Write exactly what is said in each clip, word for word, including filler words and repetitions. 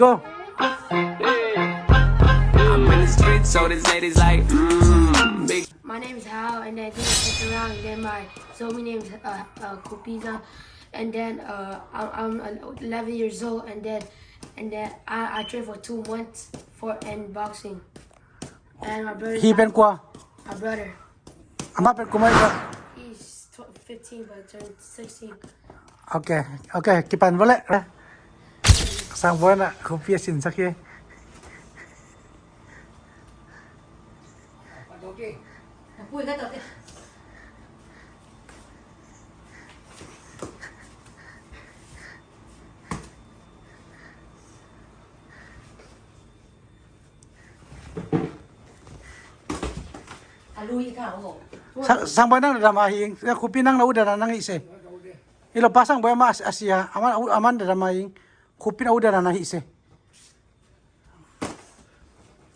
Go. I'm in the street, so these ladies like, mm, big. My name is Hao, and then this is Sarang, and then my Zomi name is uh, uh, Kupiza, and then uh, I'm, I'm eleven years old, and then and then I, I train for two months for in boxing, and my brother. Hi pen kua? My brother. Amah pen kua mai kua? He's tw- fifteen, but turned sixteen. Ok, ok, kipan vua leh. Sangbawi na khupi a sinsak hi. Sang, Sangbawi nang dadam a hi ing. Khupi nang na u dana nang hi se. Ilo pa Sangbawi ama a sia. Aman, aman dadam a hi ing. Khupi na u dana na hi se.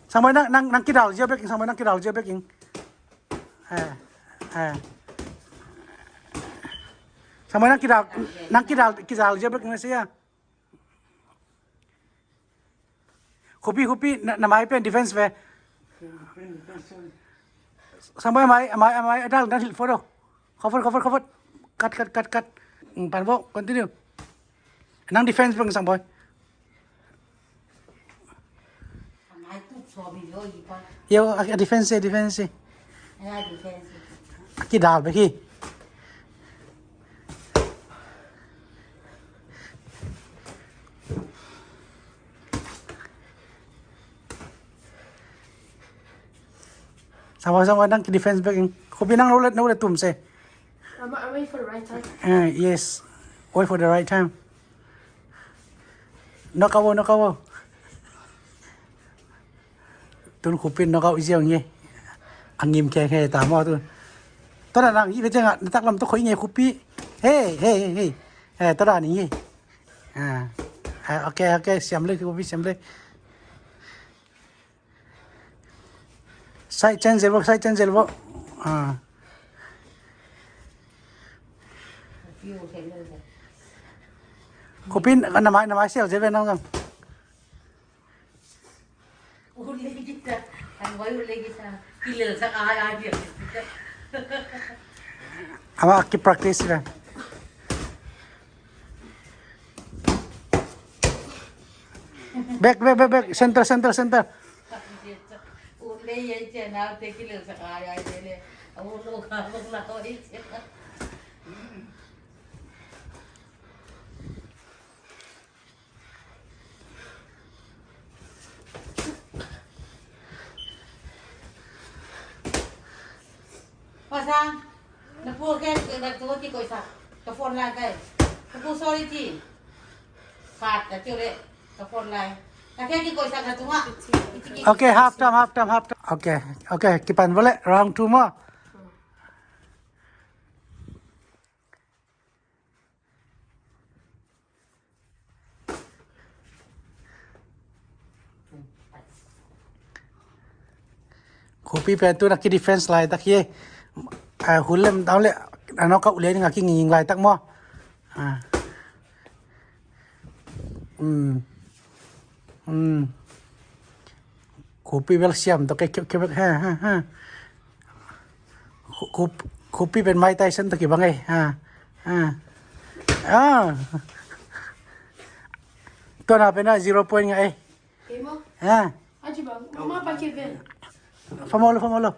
Sangbawi nang, nang, nang kidal zia bek ing. Sangbawi nang kidal zia bek ing. Eh, eh. Sangbawi nang kidal, nang kidal, kidal zia bek ing na sia. Khupi, Khupi, na, na mai pen defense ve. Sangbawi mai, mai, mai, adal, dan hil photo. Cover, cover, cover. Cut, cut, cut, cut. Hmm, pan vo, continue. Nang defense bang Sangbawi. Yo, a, a defense, a defense. Kidal bek hi. Sangbawi, Sangbawi nang kidefense bek ing. Khupi nang no le, no le tum se. I'm, I'm waiting for the right time. Eh, yes. Wait for the right time. Knock out, knock out. Tun Khupi in knock out i ziau nge. A ngim khe khe ta maw tun. Tua dan nang i ve ciangah na taklam tawh khoi nge Khupi. Hey, hey, hey, hey. Eh, tua dan i nge. Ah. Ah, ok, ok, siam le Khupi, siam le. Side change zel vo, side change zel vo. Ah. Khupi in na mai, na mai siau zel ve nang zong. Ama ki practice ve. Back, back, back, back. Center, center, center. Pasang, na pu khen na tu kikoihsak ka phone line kai. Na pu sorry ti. Khat na tiu le ka phone line. Na khen kikoihsak na tungah. Okay, half time, half time, half time. Okay, okay, kipan vua le round two maw. Khupi pen tu na ki defense laitak hi. Ah, hun lem tau le, a knock out le ding a kinging laitak maw. Ah. Hmm. Hmm. Khupi bel siam tawh kei kei bek ha ha ha. Khupi pen Mike Tyson tawh kibang ei ha ha. Ah. Tua na pen a zero point ngah ei. Ha. Famolo, famolo.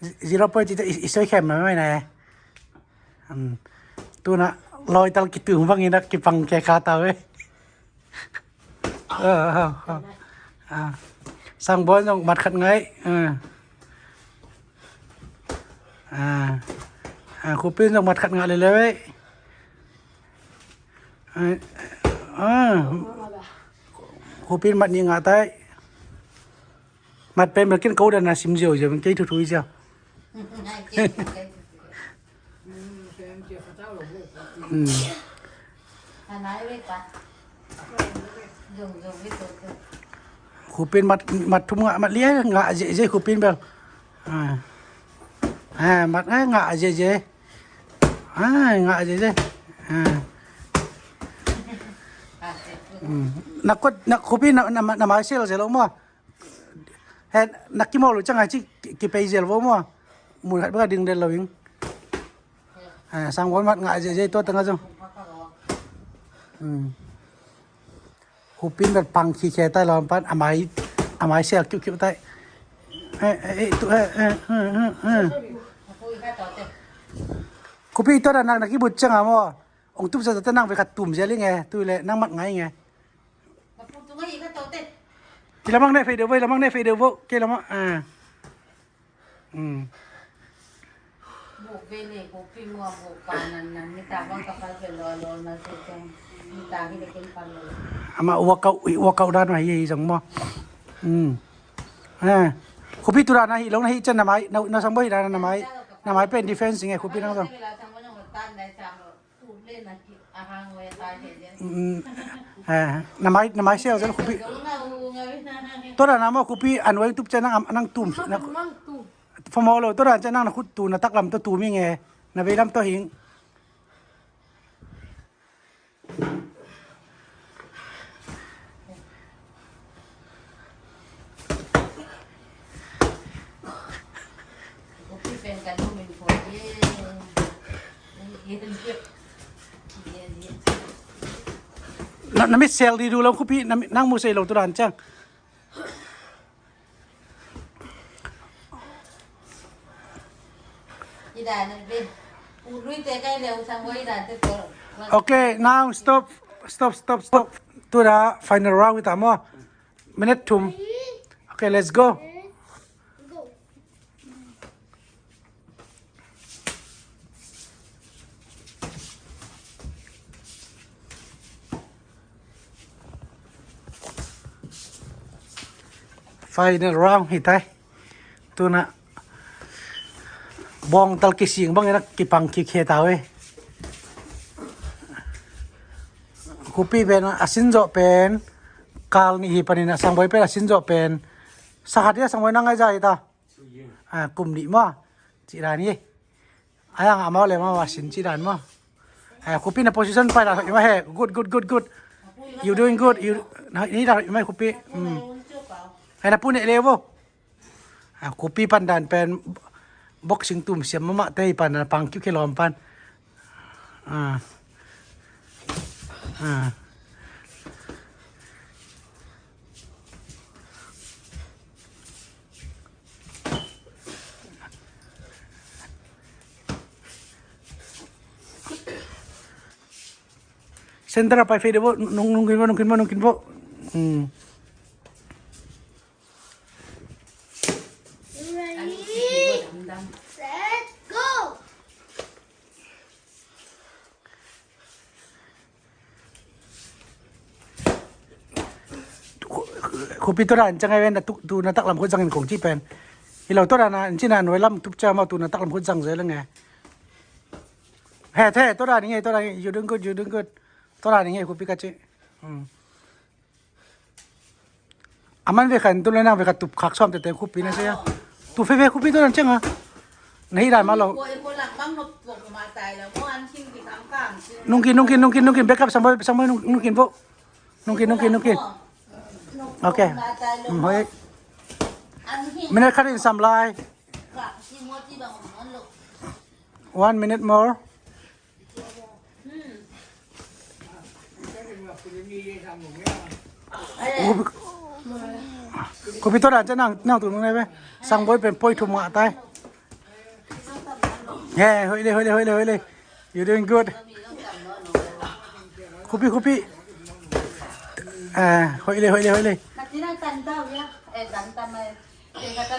Zero point i soi khem mai mai na ei. Tu na loi tal kitu bangin a kipang khe kha tau ei. Sangbawi zong mat khat ngah ei. Khupi zong mat khat ngah leuleu ei. Khupi mat nih ngah ta ei. Mat pen bel kin ko dan a sim ziau ziau, kei thuthu i ziau. Khupi in mat, mat thum ngah, mat li ngah zeizei Khupi in bel. Mat ngah zeizei. Ngah zeizei. Na khuapi na, na mai sel zel lo maw? He, na kimawl uh ciangah ci kipei zel vo maw? Mun khat bek a ding den lo ing. Sangbawi mat ngah ziahziah tua tengah zong. Khupi in pang khikhe tai lawm pan a mai, a mai sel kiuhkiuh tai. Khupi tua dan nak na kibut ciangah maw? Ong tup zahzah te nang vei khat tum zia ling e, tu le nang mat ngai nge. Hi lamang ne fei deuh vo, hi lamang ne fei deuh vo, kei lamang. Ama workout, workout dan ma hi zong maw. Khupi tu dan a hi lo na hi cian na mai, na, na Sangbawi hi dan a na mai, na mai pen defense nge Khupi nang zong. Na mai, na mai sel zel Khupi. Tua dan a maw Khupi an wai tup cian nang, nang tum. Famaw lo tua dan cian nang na khut tu na taklam tawh tum hi nge, na veilam tawh hing. Na, na mit sel di du lo Khupi, nang mu sei lo tua dan ciang. Okay, now stop, stop, stop, stop. Tu dah final round kita maw. Minute thum. Okay, let's go. Final round hi tai. Tuna bawngtal kising bangin a kipang kik hi ta uh e. Khupi pen a sin zawh pen kal nih hi panin a Sangbawi pen a sin zawh pen sa khat hi a Sangbawi nang ngai za hi ta. Kum nih maw? Cih dan hi. Ayang amau le amau a sin ci dan maw? Khupi na position pai dan hoih mah he. Good, good, good, good. You doing good. You, na, ni dan hoih mah Khupi. Hai na pu neh le vo. Khupi pan dan pen boxing tum siam mahmah te hi pan dan pang kiu ke lawm pan. Center a pai fei de vo, nung, nung kin vo, nung kin vo, nung kin vo. Ready? Set, go! Khupi tua dan ciang ai ven, tu na taklam khut zangin kong ci pen. Hi lo tua dan a, in ci na nuai lam tup cia mau tu na taklam khut zang zai leng e. He, the, tua dan i nge, tua dan i nge, you doing good, you doing good. Tua dan i nge, Khupi ka ci. A man ve khan tu le nang ve kha tup khak sawm tete Khupi na sia. Tu fe ve Khupi tu nan cheng a. Na hi dan ma lo. Nung kin, nung kin, nung kin, nung kin, backup Sangbawi, Sangbawi nung, nung kin vo. Nung kin, nung kin, nung kin. Okay. Hoi. Minute khat in sam lai. One minute more. Khupi tua dan ciang nang, nang tu nung ne ve. Sangbawi pen poi thum ngah tai. He, hoih le, hoih le, hoih le, hoih le. You doing good. Khupi, Khupi. Hoih le, hoih le, hoih le.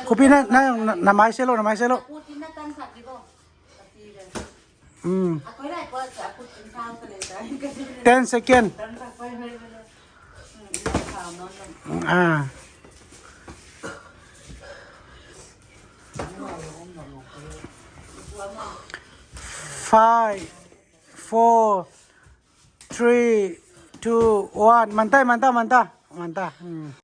Khupi na, na, na mai se lo, na mai se lo. Ten second. Five, four, three, two, one. Manta, manta, manta, manta.